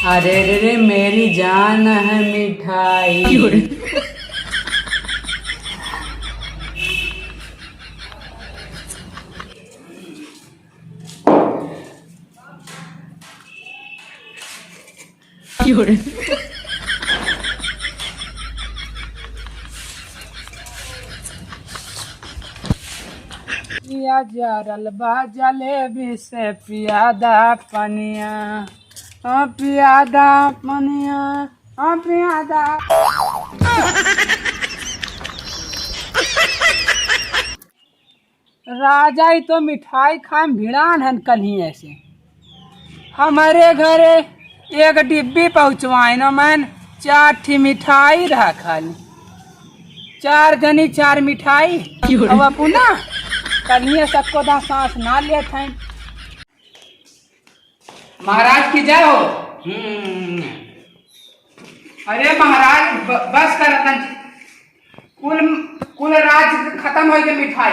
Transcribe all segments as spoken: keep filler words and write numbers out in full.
अरे रे रे, मेरी जान है मिठाई। पिया जरल बा जलेबी से, पिया दा पनिया, हाँ, पिया दा पनिया, हाँ, पिया दा। राजा, ई तो मिठाई खाए में भिड़ान हन कल्हिए से। हमरे घरे एक डिब्बी पहुँचवाइन, मन चार ठी मिठाई रहा खाली, चार जनी चार मिठाई। अब अपना कल्हिए सबको दा सांस ना लेत हैं। महाराज की जय हो। हम्म। अरे महाराज, ब-, बस कर अपन। कुल, कुल राज खतम होइ गए मिठाई।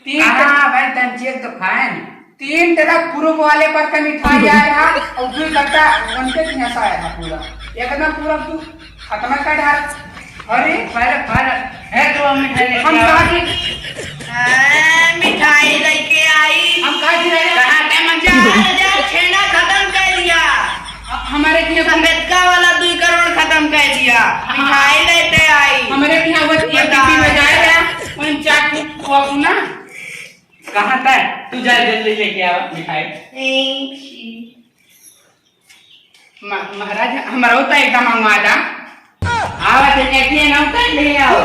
तीन कहाँ भाई, तन चेक तो खाएन। तीन ट्रक पूरब वाले पर के मिठाई आया था और दो कट्टा उनके यहाँ से आया था पूरा। एकदम पूरा तू खत्म कर डाल। अरे, फर, फर, है तो हम मिठाई लेके हम आओ। कहा कि आ, मिठाई लेके आई। हम कहा कि राजा कहाँ के मंत्री? राजा छेना खत्म कर दिया। ह-, हमारे किहाँ अम्बेडकर वाला दुई करोड़ खत्म कर दिया। हाँ। मिठाई लेते आई। हमारे किहाँ वो ये बताओ। टीवी में जाए रहा, उन चाट को ना। कहाँ तक? तू जा जल्दी लेके आओ मिठाई। Thank you। म-, महाराज, हमरो तो एकदम मंगवा दा। आवा तो देखिए ना, उतर ले आओ।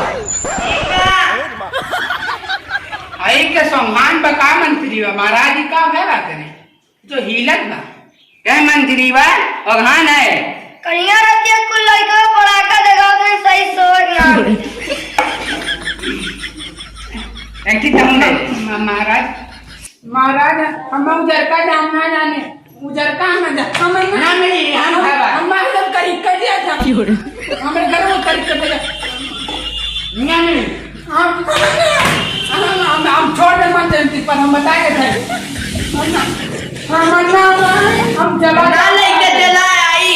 आई के सम्मान बा का मंत्री बा, महाराज जी का भय बात ने? जो हिलत बा। कह मंत्री बा, अगहान है। कनिया रतिया कुल लइका पड़ाका देखावत हैं, सही सोच ना। एक ठीक हम म-, महाराज, महाराज, हम उजरका जान ना जाने, उजरका हम ना जाने, हम ना, ना मिली, हम हम, खावा। हम मालूम करी, कर दिया था। क्यों रे? हमरे घर में करी, कर दिया। ना मिली। हम, हम, हम, हम छोड़ दे मन जयंती पर, हम बताए थे। हम ना, हम ना, हम जला ना लेके चला आई।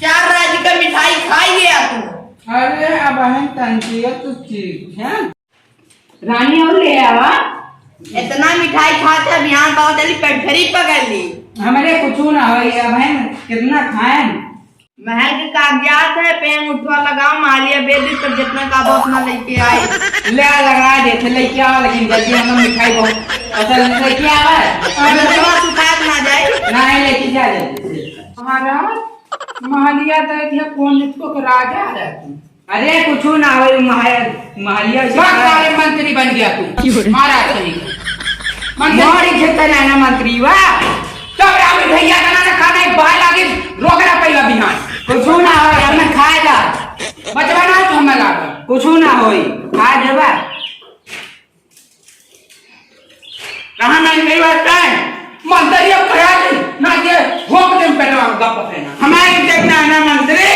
चार राज का मिठाई खाई गया तू। अरे, अब हम तंचिया तू ठीक है। रानी और ले आवा। इतना मिठाई खाते बिहान बाबा तेरी पेट फेरी पकड़ ली। हमरे कुछ ना होई, अब हम कितना खाएं। महल के कागजात है, पेन उठवा लगाओ, मालिया बेबी पर जितना का बा उतना लेके आई। ले आ, लगा दे, थे लेके आवा, लेकिन जल्दी हम मिठाई बहुत पसंद लेके आवा। अरे, थोड़ा सुखात ना जाए। नहीं, लेके जा जल्दी से। महाराज, महलिया देख ले, कौन इसको के राजा है तू? अरे, कुछ ना होई, महल-, महलिया से बात सारे मंत्री बन गया तू। क्यों रे? महाराज सही। मंत्री मोरी खेत ना ना मंत्री, वाह। तब रामी भैया का ना खाना एक बाहर लागे, रोक ना पाइबा बिहान। कुछ ना होई, हमें खाए जा। बचवा ना तू हमें लागे। कुछ ना होई, खा देबा। कहाँ नहीं गई बात है? मंत्री अब खड़ा नहीं, ना ये भोंक दे पेटवा में गप से ना। हमारे देखना है ना मंत्री।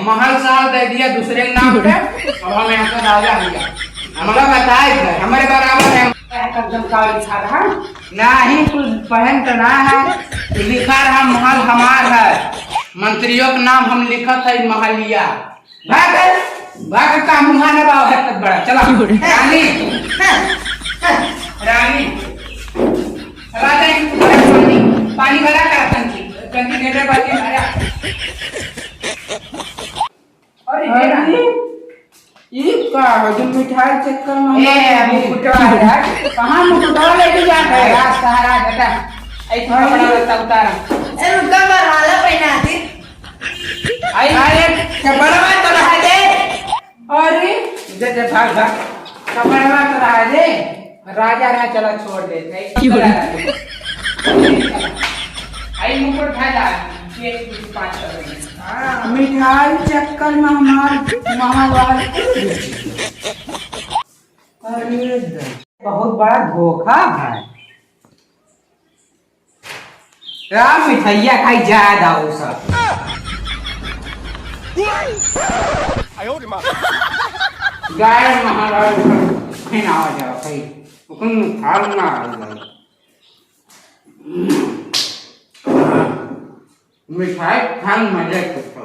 महल साल दे दिया दूसरे के नाम पे, अब हम यहाँ का राजा हो गया। हमका बताए थे, हमारे बराबर है। एकदम काली साधारण। नहीं, कुछ पहन तो ना है, लिखा रहा महल हमार है, मंत्रियों के नाम हम लिखत है महलिया। भाग, भाग, का मुँह ना बाबा है तब बड़ा। चला। क्यों रे? रानी, रानी, राजा जी को पानी, पानी भरा करा टंकी, टंकी ढेर बाटी भरा। अरे, अरे, रानी। ई का हो, जो मिठाई चक्कर में ए, हमारे मुकुटवा है। कहाँ मुकुटवा लेके जात है? राज सहारा बेटा, ऐसे अरे। कपड़ा लत्ता उतारा। ए, रुका, बरहाला पहना दे। आई। अरे, कपड़वा तो रहा दे। अरे, दे दे, भाग, भाग। कपड़वा तो रहा दे। राजा ना चला छोड़ दे, नहीं क्यों? चला। आई मुकुट भाई ला, एक, दो, पाँच कर देंगे। हाँ। मिठाई चक्कर में हमार महावार। अरे, बहुत बड़ा धोखा है। राम मिठाइया खाई जाए दाऊ सब। गाय महाराज फिर आ जाओ भाई, हुकुम खाल ना आ जाओ। मिठाई खान मजा के।